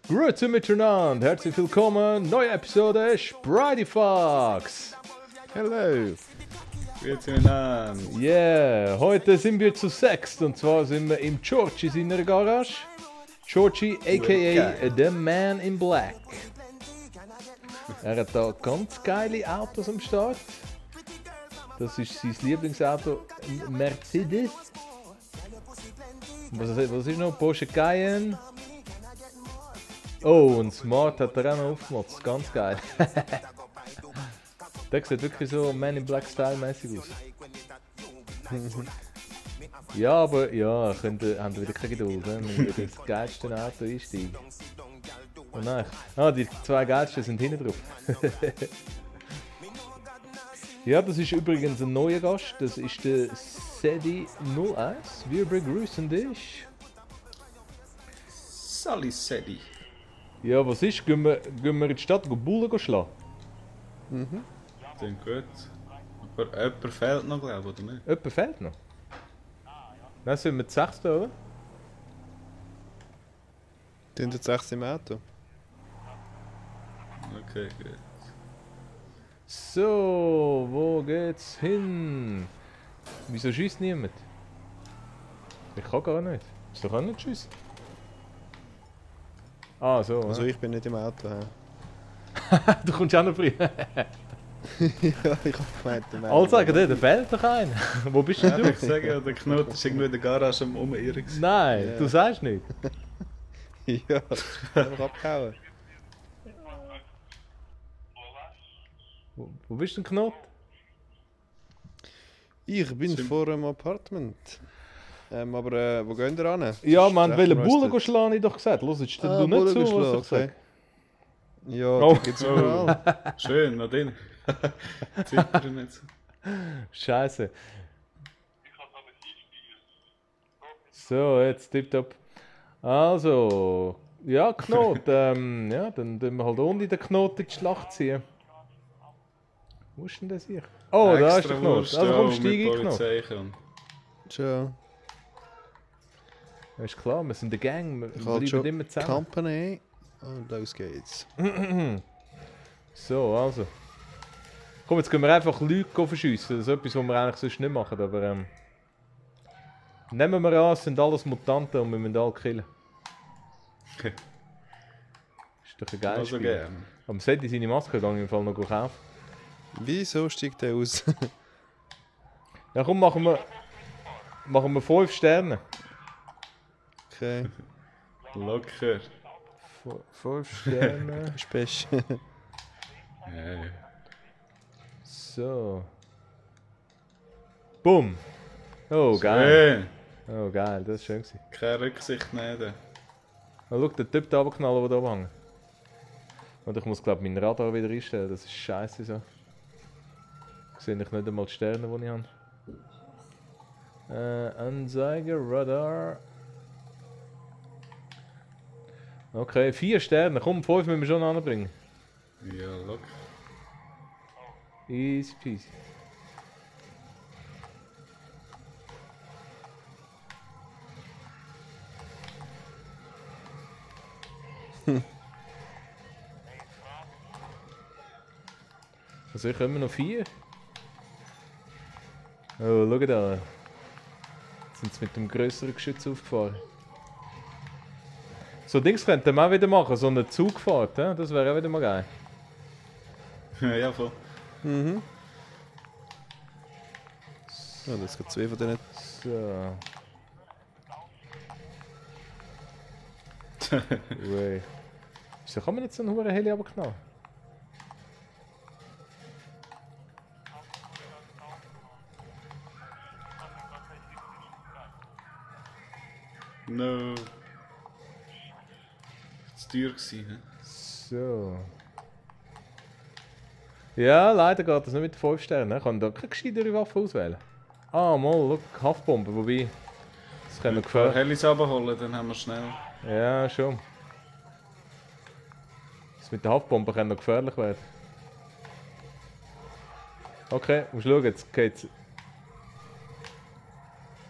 Grüezi miteinander, herzlich willkommen, neue Episode Spritey Fox. Hello. Grüezi miteinander. Yeah, heute sind wir zu sechst und zwar sind wir im Georgie seiner Garage. Georgie aka The Man in Black. Er hat da ganz geile Autos am Start. Das ist sein Lieblingsauto, ein Mercedes. Was ist noch? Porsche Cayenne. Oh, und Smart hat er auch noch aufgemotzt, ganz geil. Der sieht wirklich so Man in Black Style mäßig aus. Ja, aber ja, haben wieder keine Geduld, ne? Wir müssen ins geilste Auto einsteigen. Oh nein. Ah, die zwei geilsten sind hinten drauf. Ja, das ist übrigens ein neuer Gast, das ist der Sedi01. Wir begrüßen dich. Sally Sedi. Ja, was ist? Gehen wir in die Stadt Bullen schlagen? Klingt gut. Aber jemand fehlt noch, glaube ich, oder nicht? Jemand fehlt noch. Dann sind wir zu 6 da, oder? Sind jetzt 6 im Auto? Okay, gut. So, wo geht's hin? Wieso schießt niemand? Ich kann gar nicht. Ist doch auch nicht schiessen? Ah, so. Also ja. ich bin nicht im Auto. Du kommst auch noch früh. Ja, ich hab gemeint, im Auto. Alle sagen, der fehlt doch einer. Wo bist denn du? Ich sage ja, der Knut ist irgendwo in der Garage am Umirren. Nein, Ja. du sagst nicht. Ja, einfach abgehauen. Wo bist denn Knot? Ich bin Stimmt. vor einem Apartment. Aber wo gehen wir hin? Ja, man will Recht Bullen roasted. schlagen, ich doch gesagt. Los, jetzt Ah, du nicht Bullen zu, was schlagen, ich sag. Ja, Oh. da gibt's überall. Schön, noch den. Zittern nicht so. Scheiße. So, jetzt tipptopp. Also, ja, Knot. Ja, dann tun wir halt ohne den Knot in die Schlacht ziehen. Wo ist denn das hier? Oh, da ist der Knot. Wurst, Also komm, ja, steig mit in, Knot. Polizei kommen. Ciao. Ist klar, wir sind eine Gang, wir Ich halte bleiben schon immer zusammen. Company. Und los geht's. So, also. Komm, jetzt können wir einfach Leute verschiessen. Das ist etwas, was wir eigentlich sonst nicht machen, aber nehmen wir an, es sind alles Mutanten und wir müssen alle killen. Okay. Ist doch ein geiles Also Spiel. gern. Aber sollte seine Maske gegangen im Fall noch kaufen. Wieso steigt der aus? Ja komm, machen wir 5 Sterne. Okay. Locker. 5 Sterne. Spesch. Ja. So. Bumm. Oh, geil. Schön. Oh, geil, das ist schön gewesen. Keine Rücksicht nehmen. Oh, schau, der Typ da runterknallen, der da hängt. Und ich muss, glaube ich, meinen Radar wieder einstellen. Das ist scheiße so. Ich sehe nicht einmal die Sterne, die ich habe. Anzeige, Radar. Okay, 4 Sterne. Komm, 5 müssen wir schon anbringen. Ja, locker. Easy peasy. Also ich immer noch 4. Oh, schau da. Jetzt sind sie mit dem grösseren Geschütz aufgefahren. So Dings könnten wir auch wieder machen, so eine Zugfahrt, ja? Das wäre auch wieder mal geil. Ja, voll. Mhm. Ja, das gibt 2 von denen. So. Ui. Wieso kann man jetzt so einen hohen Heli runterknallen? No. Zu teuer gewesen, ne? So. Ja, leider geht das nicht mit 5 Sternen. Ich kann da keine gescheitere Waffe auswählen. Ah, mal, schau, Haftbombe, wobei. Das können wir Wenn wir ein paar gefährlich. Helis runterholen, dann haben wir schnell. Ja, schon. Das mit der Haftbombe kann noch gefährlich werden. Okay, musst schauen, jetzt geht's.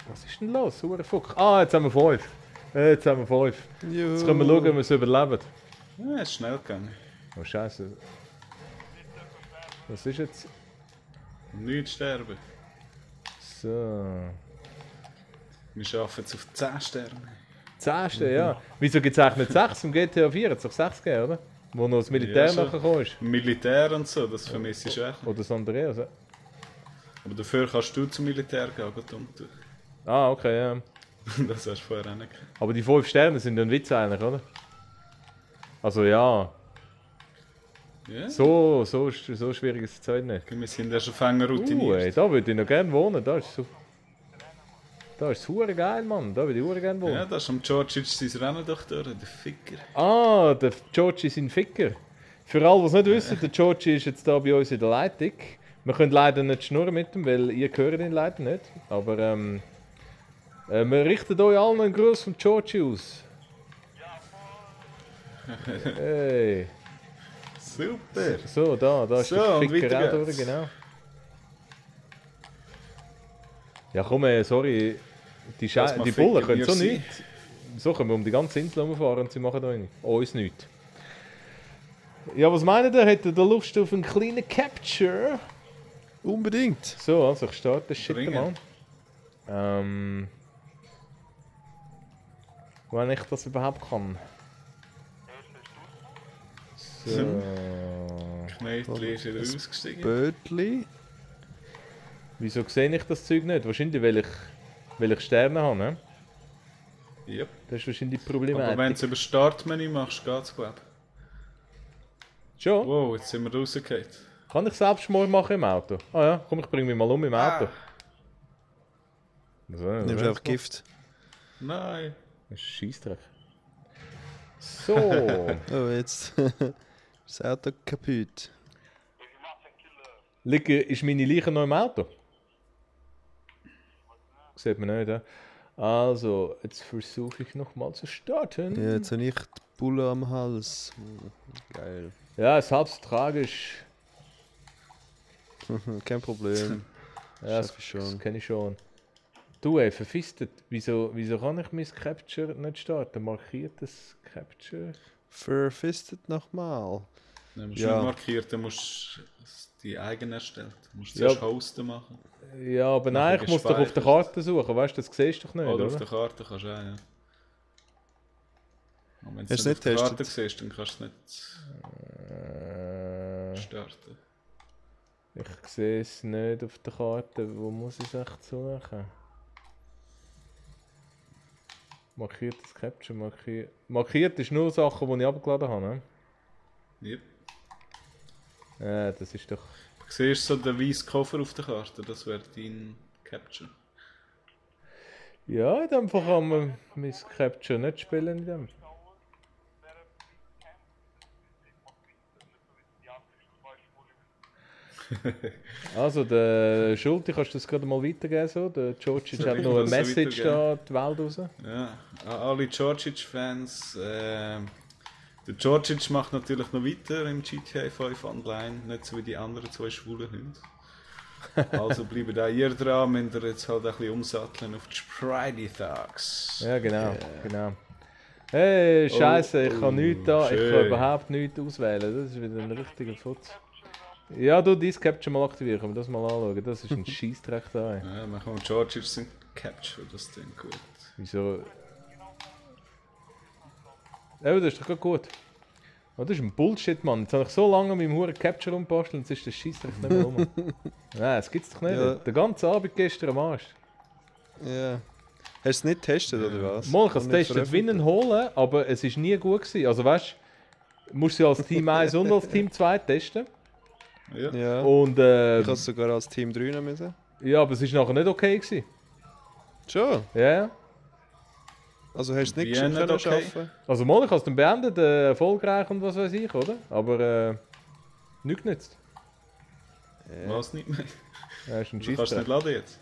Was ist denn los? Sauer Fuck. Ah, jetzt haben wir 5. Jetzt haben wir 5. Juhu. Jetzt können wir schauen, ob wir es überleben. Ja, ist schnell gegangen. Oh Scheiße. Was ist jetzt? Nicht sterben. So. Wir arbeiten jetzt auf 10 Sterne. 10. Ja. Wieso gibt es eigentlich nicht 6 im GTA 4? Es doch 6 gegeben, oder? Wo noch das Militär Ja, so. nachher gekommen ist. Militär und so, das vermisse ich echt. Oder das Andreas. Ja. Aber dafür kannst du zum Militär gehen, umtun. Ah, okay, ja. Das hast du vorher auch nicht gehabt. Aber die 5 Sterne sind ein Witz eigentlich, oder? Also ja. Ja. So schwierig ist es heute nicht. Wir sind ja schon Fänger routiniert. Ey, da würde ich noch gerne wohnen. Da ist es hure geil, Mann. Da würde ich hure gerne wohnen. Ja, da ist am Georgic sein Rennen doch durch, der Ficker. Ah, der Georgie ist ein Ficker. Für alle, die es nicht wissen, der Georgie ist jetzt hier bei uns in der Leitung. Wir können leider nicht schnurren mit ihm, weil ihr hört ihn leider nicht. Aber wir richten euch allen einen Gruß von Georgie aus. Hey. Super! So, da ist So, der und Ficker weiter auch durch, geht's. genau. Ja komm, sorry. Die Lass mal Bullen ficken, können wir so sind. nichts. So können wir um die ganze Insel rumfahren und sie machen da uns nichts. Ja, was meint ihr? Hättet ihr Lust auf einen kleinen Capture? Unbedingt. So, also ich starte das Shit Bringen. mal. Wenn ich das überhaupt kann. So. Knätli ist wieder ausgestiegen. Bötli. Wieso sehe ich das Zeug nicht? Wahrscheinlich, weil ich Sterne habe, ne? Yep. Das ist wahrscheinlich die Aber wenn Problematik. du über Startmenü machst, geht's, glaube ich. Schon? Wow, jetzt sind wir rausgefallen. Kann ich Selbstmord machen im Auto? Ah ja, komm, ich bringe mich mal um im Auto. So, Nimmst einfach Gift. Nein. Das ist Scheissdreck. So. Oh, jetzt ist das Auto kaputt. Ist meine Leiche noch im Auto? Sieht man nicht, ja? Also, jetzt versuche ich nochmal zu starten. Ja, jetzt habe ich die Bulle am Hals. Geil. Ja, ist halb so tragisch. Kein Problem. Ja, Schaff ich schon. das kenne ich schon. Du, ey, verfistet. Wieso kann ich mein Capture nicht starten? Markiertes Capture? Verfistet nochmal. Dann musst du Ja. nicht markiert, dann musst du die eigene erstellen. Du musst Ja. zuerst Hosten machen. Ja, aber Nachher nein, ich muss doch auf der gespeichert. Karte suchen, weißt du, das siehst du doch nicht, Oder oder? auf der Karte kannst du auch, ja. Und wenn du Hast es du nicht nicht auf der Karte getestet? siehst, dann kannst du es Äh, nicht starten. Ich sehe es nicht auf der Karte. Wo muss ich es echt suchen? Markiertes Capture, markiert ist nur Sachen, die ich abgeladen habe. Ne? Yep. Das ist doch... Du siehst so den weißen Koffer auf der Karte, das wäre dein Capture. Ja, in dem Fall kann man mein Capture nicht spielen. In dem. Also, der Schulte, kannst du das gerade mal weitergeben? So? Der George Soll hat ich noch eine das Message da weitergeben? in die Welt raus. Ja, an alle Georgic-Fans. Der Georgic macht natürlich noch weiter im GTA 5 Online, nicht so wie die anderen zwei schwulen Hunde. Also bleibt auch ihr dran, müsst ihr jetzt halt ein bisschen umsatteln auf die Sprite Thugs. Ja, genau. genau. Hey, Scheiße, ich kann nichts da, ich kann schön. überhaupt nichts auswählen. Das ist wieder ein richtiger Futz. Ja, du, dein Capture mal aktivieren, können wir das mal anschauen. Das ist ein Scheissdreck da. Ey. Ja, machen wir Georgic sind Capture, das Ding gut. Wieso? Ja, das ist doch gerade gut. Oh, das ist ein Bullshit, Mann. Jetzt habe ich so lange mit dem Huren Capture rumbasteln, jetzt ist der Scheissdreck nicht mehr rum. Nein, das gibt's doch nicht. Ja. Der ganze Abend gestern am Arsch. Ja. Hast du es nicht getestet, oder was? Mal, ich habe es Und nicht getestet, Winnen holen, aber es war nie gut gewesen. Also weißt du, musst du als Team 1 und als Team 2 testen. Ja. Ja. Und Ich habe es sogar als Team 3 noch müssen. ja, aber es war nachher nicht okay gewesen. Schon? Ja. Also hast du es nicht Wie geschafft nicht können okay? schaffen? Also mal, ich habe es dann beendet, erfolgreich und was weiß ich, oder? Aber nichts genützt. Was nicht mehr? Ja, ist ein Du kannst Scheissdreck. nicht laden jetzt.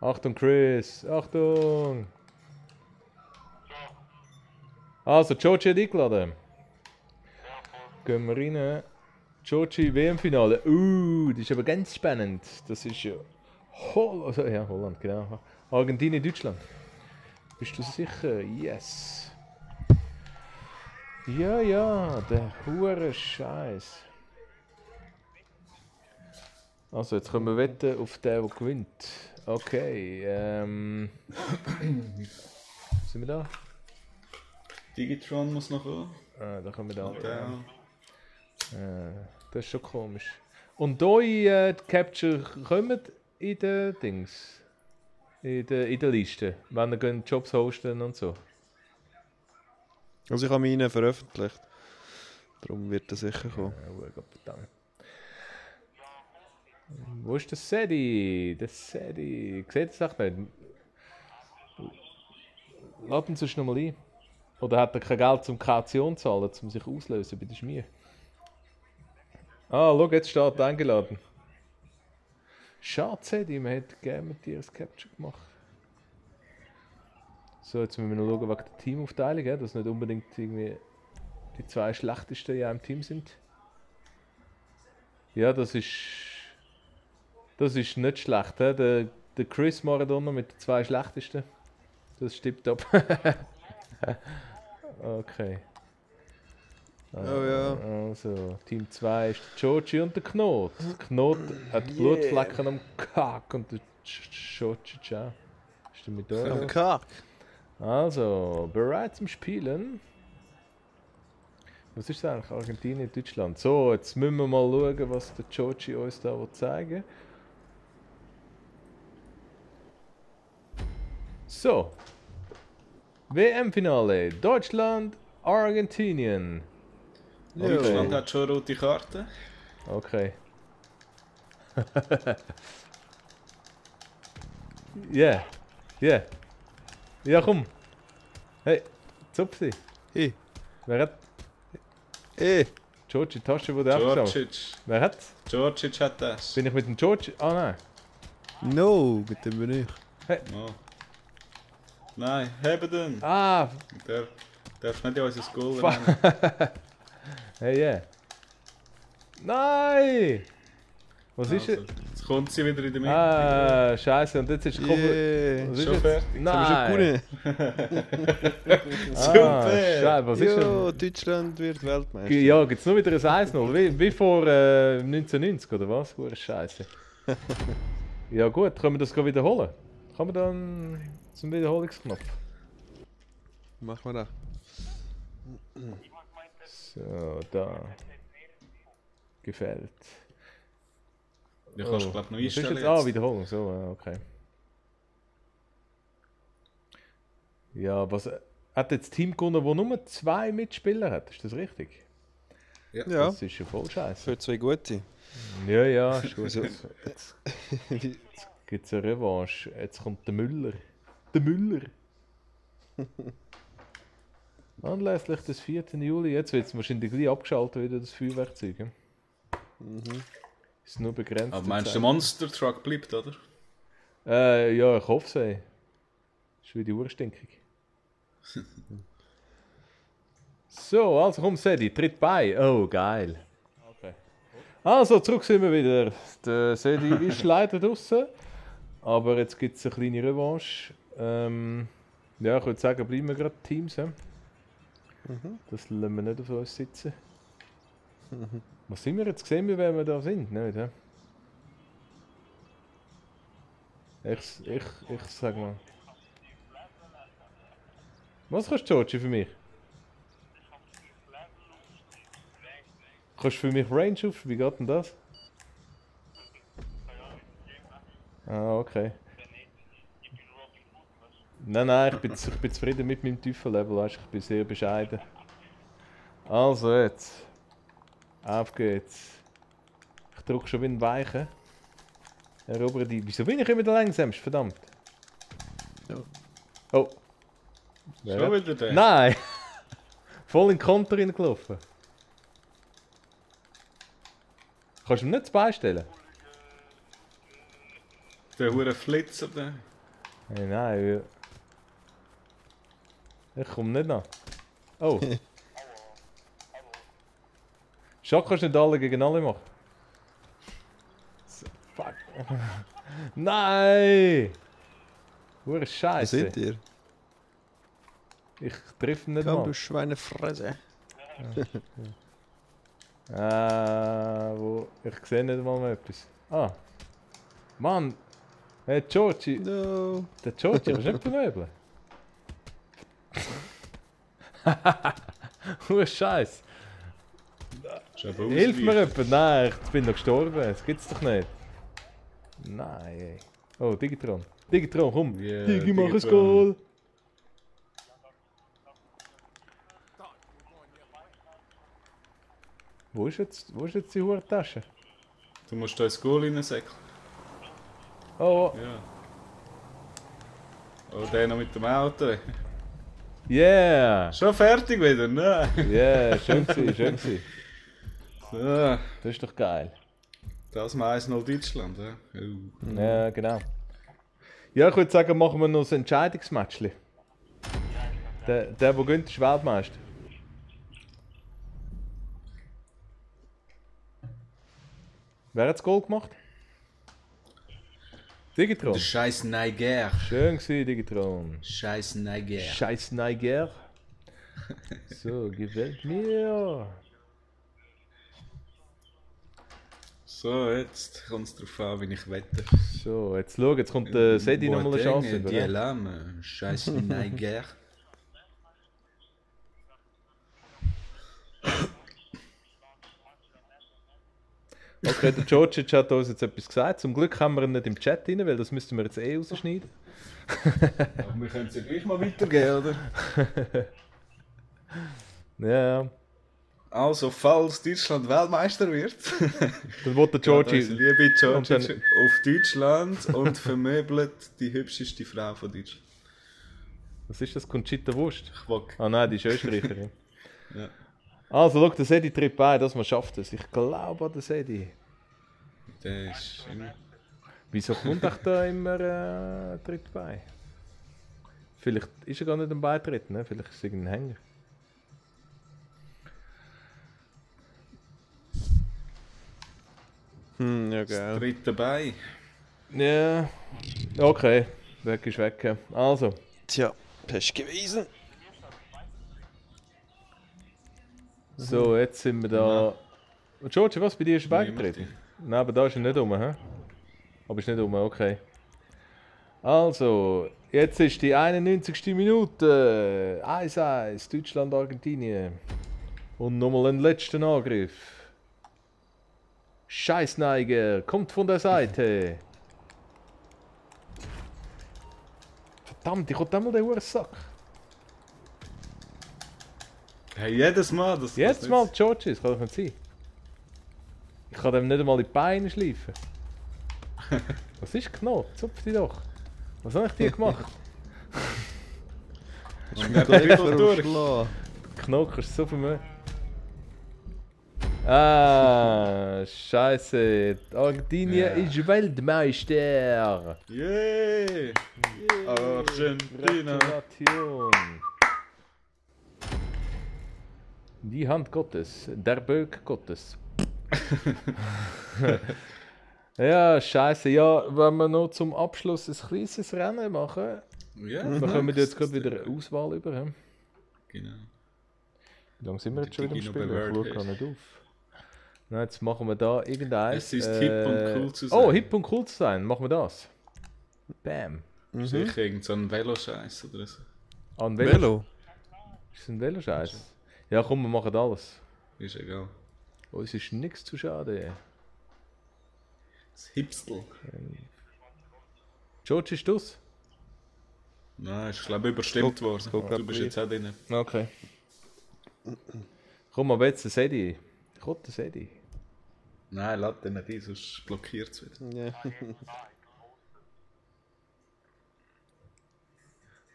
Achtung, Chris! Achtung! Also, Georgie hat eingeladen. Gehen wir rein. Georgie WM-Finale. Das ist aber ganz spannend. Das ist ja Holland, genau. Argentinien, Deutschland. Bist du sicher? Yes. Ja, ja, der hure Scheiß. Also, jetzt können wir wetten auf den, der gewinnt. Okay, sind wir da? Digitron muss noch kommen. Ah, da kommen wir da. Und der. Das ist schon komisch. Und hier in Capture kommen in den Dings. In der Liste. Wenn ihr könnt Jobs hosten und so. Also ich habe meine veröffentlicht. Darum wird er sicher kommen. Ja, Gott verdammt. Wo ist der Sedi? Der Sedi. Seht das auch nicht? Laden Sie es nochmal ein. Oder hat er kein Geld zum Kaution zahlen, um sich auslösen bei der Schmier? Ah, schau, jetzt steht eingeladen. Schade, Sedi, man hätte gerne mit dir ein Capture gemacht. So, jetzt müssen wir noch schauen wegen der Teamaufteilung, dass nicht unbedingt irgendwie die 2 schlechtesten in einem Team sind. Ja, das ist nicht schlecht. He? Der Chris Maradona mit den 2 schlechtesten. Das stimmt ab. Okay. Oh ja. Also, Team 2 ist der Georgie und der Knot. Der Knot hat Blutflecken am Kack und der Georgie auch. Ist der mit da? Am Kack. Also, bereit zum Spielen. Was ist das eigentlich? Argentinien, Deutschland. So, jetzt müssen wir mal schauen, was der Georgie uns da zeigen will. So. WM-Finale. Deutschland, Argentinien. Deutschland hat schon rote Karte. Okay. Yeah. Yeah. Ja, komm. Hey, Zupsi. Hey. Wer hat... Hey. Georgie, Tasche wurde abgesammelt. Georgic. Wer hat's? Georgic hat das. Bin ich mit dem Georgie? Ah, nein. No, mit dem bin ich. Oh. Nein, heben den. Ah, Der darf nicht in unser Goal fuck. rennen. Hey, yeah. Nein! Was ist Also, es? jetzt kommt sie wieder in der Mitte. Ah, scheiße, und jetzt ist Kopf. Yeah. Was ist Schon jetzt? fertig. Nein! Super! Scheiße, was ist Ja, denn? Deutschland wird Weltmeister. Ja, gibt's nur wieder ein 1-0, wie vor 1990 oder was? Hure Scheiße. Ja gut, können wir das gerade wiederholen? Kann man dann zum Wiederholungsknopf? Machen wir das. So, da. Gefällt. Du kannst glaube noch was ist einstellen. jetzt? Ah, Wiederholung, so, ja, okay. Ja, was... Hat jetzt das Team gewonnen, das nur 2 Mitspieler hat? Ist das richtig? Ja, Das ist ja voll scheiße. für 2 gute. Ja, ja, ist gut. Also- Jetzt gibt es eine Revanche. Jetzt kommt der Müller. Der Müller! Anlässlich des 4. Juli, jetzt wird es wahrscheinlich gleich abgeschaltet, wieder das Feuerwerkzeug. Ja? Ist nur begrenzt. Aber meinst du, der Monster Truck bleibt, oder? Ja, ich hoffe es. Ey. Ist wie die Uhr stinkig. So, also komm, Sedi, tritt bei. Oh, geil. Okay. Also, zurück sind wir wieder. Der Sedi ist leider draußen. Aber jetzt gibt es eine kleine Revanche. Ja, ich würde sagen, bleiben wir gerade Teams. He? Das lassen wir nicht auf uns sitzen. Was sind wir jetzt gesehen, wie wir da sind? Nicht, he? Ich sag mal. Was kannst du, Georgie, für mich? Kannst du für mich Range auf? Wie geht denn das? Ah, okay. Nein, ich bin zufrieden mit meinem Teufel-Level, weißt du, ich bin sehr bescheiden. Also jetzt. Auf geht's. Ich drücke schon wie ein Weichen. Erobere die. Wieso bin ich immer der langsamste? Verdammt. Ja. Oh. Schon wieder der? Nein! Voll in den Konter reingelaufen. Kannst du ihm nicht beistellen? Der hure Flitzer da. Hey, nein, ich komme nicht nach. Oh. Schock kannst du nicht alle gegen alle machen. So, fuck. Nein! Hure Wo Scheiße. seid ihr? Ich treffe ihn nicht Komm, mal. du Schweinefresse. Wo? Ich sehe nicht mal mehr etwas. Ah. Mann! Hey, Georgie! No. Der Georgie, was ist nicht bemöbeln? Scheiß! Hilf mir jemand! Nein, ich bin noch gestorben. Das gibt's doch nicht. Nein, ey. Oh, Digitron. Digitron, komm! Yeah, Digi, mach ein Digitron. Goal! Wo ist jetzt die Hurtasche? Du musst da ins Goal reinsäckeln. Oh, Ja. Oh, der noch mit dem Auto. yeah! Schon fertig wieder, ne? Yeah, schön gewesen, schön gewesen. So, Das ist doch geil. das mal 1-0 Deutschland, ja. Oh. Ja, genau. Ja, ich würde sagen, machen wir noch ein Entscheidungsmatch. Der wo gönnt, ist Weltmeister. Wer hat das Goal gemacht? Digitron. Der scheiß Niger. Schön gewesen, Digitron. Scheiß Niger. Scheiß Niger. So, gefällt mir. So, jetzt kommt es darauf an, wie ich wette. So, jetzt schau, jetzt kommt der Sedi nochmal eine Chance. Die Oder? Lame. Scheiß Niger. Okay, der Djordjic hat uns jetzt etwas gesagt. Zum Glück haben wir ihn nicht im Chat rein, weil das müssten wir jetzt eh rausschneiden. Aber wir können es ja gleich mal weitergehen, oder? Ja, Also, falls Deutschland Weltmeister wird, dann wird der ja, Djordjic... unsere liebe Und dann- Georgie auf Deutschland und vermöbelt die hübscheste Frau von Deutschland. Was ist das? Conchita Wurst? Quack. Ah nein, die ist Österreicherin. Ja. Also, schau, der Sedi tritt bei, dass man schafft es. Ich glaube an den Sedi. Der ist immer... Wieso kommt euch da immer tritt bei? Vielleicht ist er gar nicht am Beitritt, ne? Vielleicht ist es irgendein Hänger. Ja, geil. Dritt dabei. Ja, okay. Weg ist weg. Also, Tja, Pech gewesen. so, jetzt sind wir da. George, was bei dir ist er Niemand. beigetreten? Nein, aber da ist er nicht rum, hä? Aber ist nicht rum, okay. Also, jetzt ist die 91. Minute. 1-1, Deutschland, Argentinien. Und nochmal ein letzten Angriff. Scheißneiger, kommt von der Seite. Verdammt, ich hab einmal den Ursack. Hey, jedes Mal. Das Jetzt mal George, das kann doch nicht sein. Ich kann dem nicht einmal in die Beine schleifen. Was ist Knopf? Zupf die doch. Was habe ich dir gemacht? Und der Viertel durch. Verschlagen. Knochen ist so viel mehr. Ah, Scheiße. Argentinien Ja. ist Weltmeister. Yeah! Argentina. Gratulation. Die Hand Gottes, der Böck Gottes. Ja, Scheiße. Ja, wenn wir noch zum Abschluss ein kleines Rennen machen, Ja, dann kommen wir jetzt gerade wieder eine Auswahl über. He? Genau. Wie lange sind wir jetzt schon wieder am Digi noch Spielen? Ich bewahrt schaue gar hast. nicht auf. Nein, jetzt machen wir da irgendeins. Es ist hip und cool zu sein. Oh, hip und cool zu sein. Machen wir das. Bam. Sicher irgend so ein Veloscheiß oder so. Ah, ein Velo. Ist es ein Veloscheiß? Ja, komm, wir machen alles. Ist egal. Uns ist nichts zu schade. Das Hipstel. George, ist das? Nein, ist glaube ich überstimmt worden. guck Du bist jetzt auch drin. Okay. Komm, aber jetzt ein Sedi. Kommt ein Sedi. Nein, lass den nicht ein, sonst blockiert es wieder. Ja.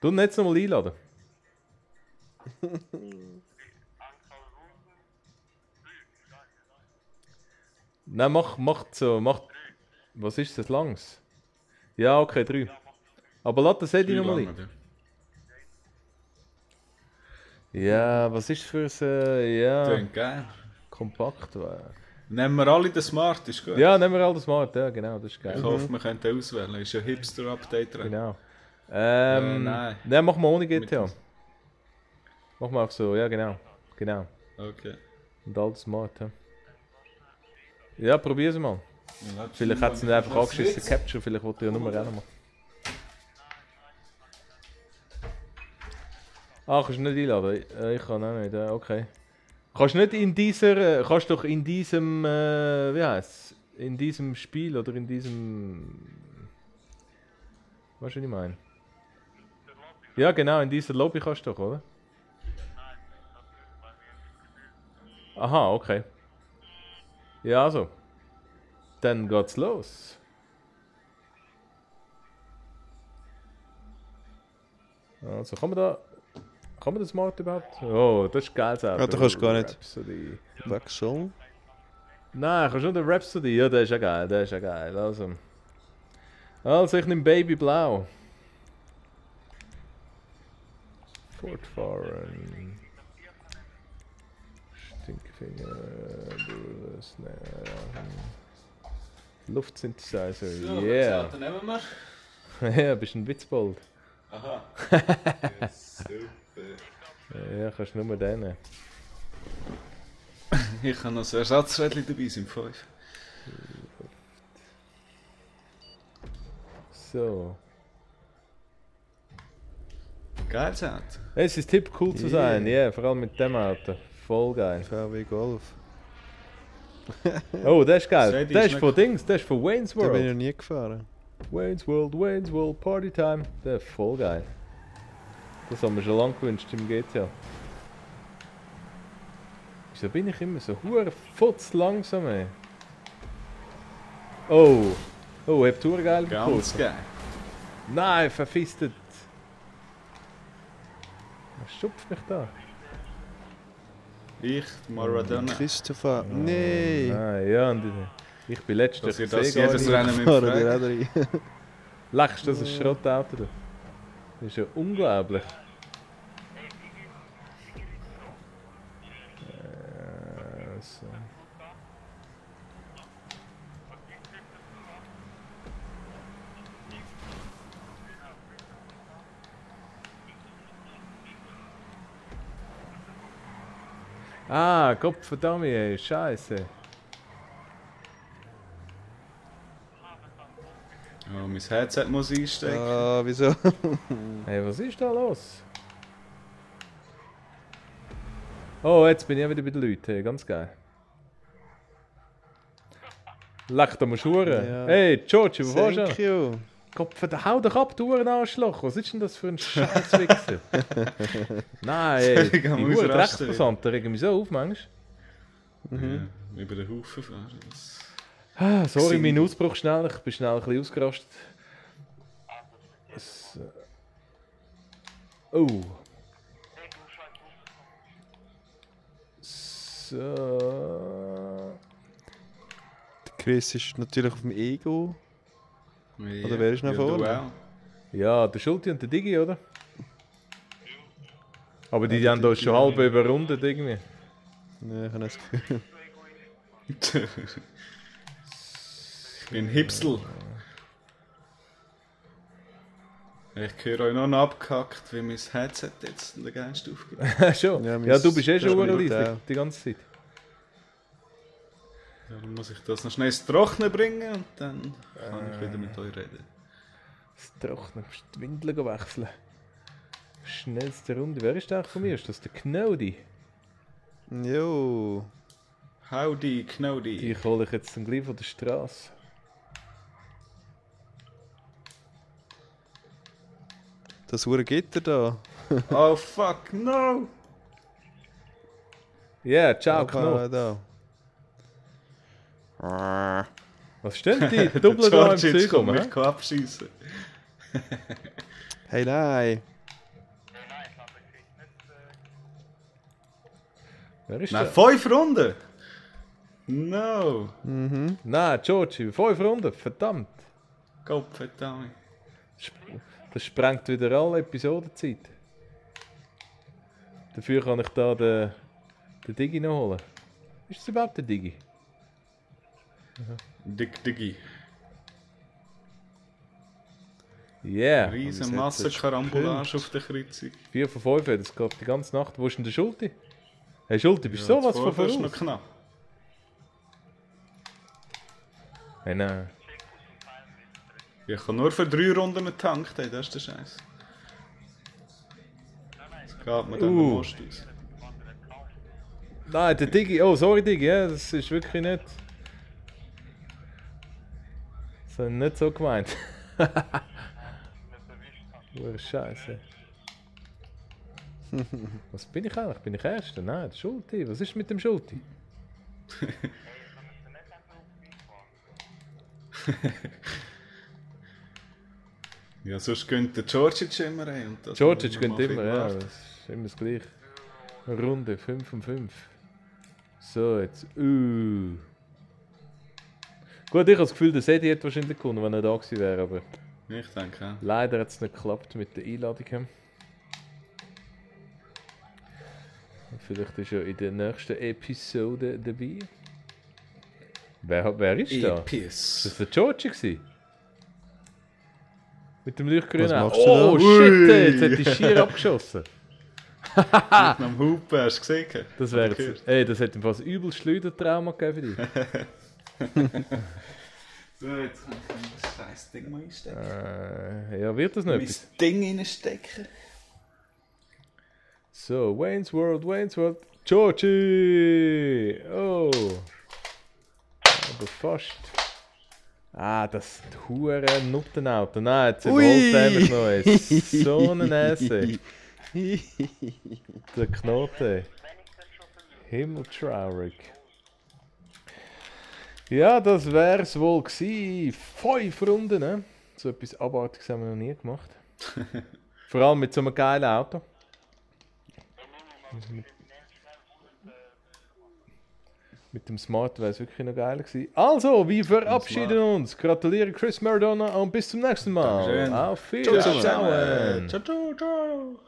Du ihn jetzt nochmal einladen. Nein, mach so. Was ist das langs? Ja, okay, 3. Aber lass das Sedi nochmal ein. Ja, was ist für ein. Ja, Klingt geil. kompakt. Nehmen wir alle den Smart, ist gut. Ja, nehmen wir all das Smart. Ja, genau, das ist Ich geil. hoffe, wir können den auswählen. Ist ein Hipster-Update drin. Genau. nein. Nein, machen wir ohne GTA. Machen wir auch so, ja, genau. Genau. Okay. Und alles smart, ja. Ja, probier's mal. Ja, Vielleicht hat es nicht einfach angeschissen Capture, vielleicht wollte er ja nur rennen machen. Ah, kannst du nicht einladen? Ich kann auch nicht, okay. Kannst du nicht in dieser, kannst doch in diesem, wie heisst in diesem Spiel oder in diesem... Weißt du, was ich meine? Ja genau, in dieser Lobby kannst du doch, oder? Aha, okay. Ja, also. Dann geht's los. Also, kann man das Smart überhaupt? Oh, das ist geil selber. Ja, du kannst gar nicht. Rhapsody. Wechseln. Nein, kannst du nur den Rhapsody? Ja, der ist ja geil, der ist ja geil. Also ich nehme Baby Blau. Fortfahren. Stinkfinger. Luftsynthesizer, So, yeah. dann nehmen wir. Ja, bist ein Witzbold. Aha. Ja, super. Ja, kannst nur den nehmen. Ich habe noch so Ersatzrädchen dabei, sind 5. So. Geil, Sound. Es ist Tipp cool zu sein, ja, yeah, vor allem mit dem Auto. Voll geil. VW Golf. Oh, das ist geil. Sadie Das ist ist von Dings, das ist von Wayne's Da bin ich World. noch nie gefahren. Wayne's World, Party Time. Das ist voll geil. Das haben wir schon lange gewünscht im GTA. Wieso bin ich immer so hure futz langsam, ey? Oh, habt ihr geil Ganz geil. Nein, verfistet. Was schupft mich da? Ich, Maradona. Christopher. Nee. Nein, ja, und ich bin letztens Dass ihr das jedes Rennen mit Fahren die Fragen. Räder rein. Lachst du, das ist Schrottauto da? Das ist ja unglaublich. So. Ah, Gottverdammt, ey, Scheiße. Oh, mein Headset muss einstecken. Ah, wieso? Hey, was ist da los? Oh, jetzt bin ich wieder bei den Leuten, hey, ganz geil. Leck, da musst du huren. Ja. Hey, George, wo warst Thank du? you. Gott, hau doch ab, du Arschloch. Was ist denn das für ein Scheißwichser? Nein, ey, die Entschuldigung, muss Huren rasten Drecksversanten regen mich so auf, manchmal. Ja, über den Haufen fahren. Das... Ah, sorry, Xing. mein Ausbruch schnell. Ich bin schnell ein bisschen ausgerastet. So. Oh. So. Chris ist natürlich auf dem Ego. Ja, Oder wer ist noch ja, vorne? du auch. Ja, der Schulti und der Digi, oder? Aber die haben da schon halb überrundet irgendwie. Ja, ich habe das Gefühl. Ich bin Hipsel. Ich höre euch noch abgehackt, wie mein Headset jetzt in der geilsten aufgeht. Schon? Ja, Ja, du bist eh schon das leise auch. die ganze Zeit. Ja, dann muss ich das noch schnell ins Trocknen bringen und dann kann ich wieder mit euch reden. Das Trocknen, musst du die Windeln wechseln. Schnellste Runde. Wer ist der eigentlich von mir? Ist das der Knodi? Jo. Howdy, Knodi. Die hole ich jetzt dann gleich von der Straße. Das hure Gitter da. Oh fuck, no! Ja, yeah, ciao, Knopf. Knopf. Da. Was stehen die? Doppel da im George jetzt Zeug kommt rum, mich hä? abschießen. Hey, nein. Wer ist Nein, der? 5 Runden! No! Nein, Georgie, 5 Runden, verdammt. Gott verdammt. Das sprengt wieder alle Episodenzeit. Dafür kann ich da den Digi noch holen. Ist das überhaupt der Digi? Diggi. Yeah, Riesen Aber es hat Massenkarambolage auf der Kreuzung. 4 von 5, das geht die ganze Nacht. Wo ist denn der Schulti? Hey Schulte, bist du sowas von Das ist noch voraus? knapp. Hey, nein. Ich kann nur für 3 Runden getankt, ey, das ist der Scheiß. Das geht mir dann der Most aus. Nein, der Digi, oh sorry Digi, ja, das ist wirklich nicht... Das habe ich nicht so gemeint. Scheiße. Was bin ich eigentlich? Bin ich Erster? Nein, der Schulti. Was ist mit dem Schulti? Ja, sonst gönnt der Georgic immer rein. Und das Georgic muss gönnt man immer, viel ja. warten. Das ist immer das Gleiche. Eine Runde, 5 von 5. So, jetzt. Gut, ich habe das Gefühl, der Sedi hätte wahrscheinlich gewonnen, wenn er da gewesen wäre, aber Ich denke auch. leider hat es nicht geklappt mit der Einladung. Vielleicht ist er in der nächsten Episode dabei. Wer ist da? Epis. Das war der Georgie gewesen? Mit dem Leuchtgrünen. Was machst du Oh da? shit, jetzt hat die schier abgeschossen. Nach dem Hupen, hast du gesehen? Das wäre jetzt, ey, das hätte ihm fast übel Schleudertrauma gegeben für dich. So, jetzt kann ich das scheiß Ding mal einstecken. Ja, wird das noch Mein etwas? Ding reinstecken. So, Wayne's World. Georgie! Oh! Aber fast. Ah, das hure Nuttenauto. Nein, jetzt überholt er mich noch. Ey. So eine Näse. Der Knoten. Himmeltraurig. Ja, das wär's wohl gewesen. 5 Runden, ne? So etwas Abartiges haben wir noch nie gemacht. Vor allem mit so einem geilen Auto. Mit dem Smart wäre es wirklich noch geiler gewesen. Also, wir verabschieden uns. Gratuliere Chris Maradona und bis zum nächsten Mal. Dankeschön. Auf Ciao Wiedersehen. zusammen. Ciao, ciao, ciao.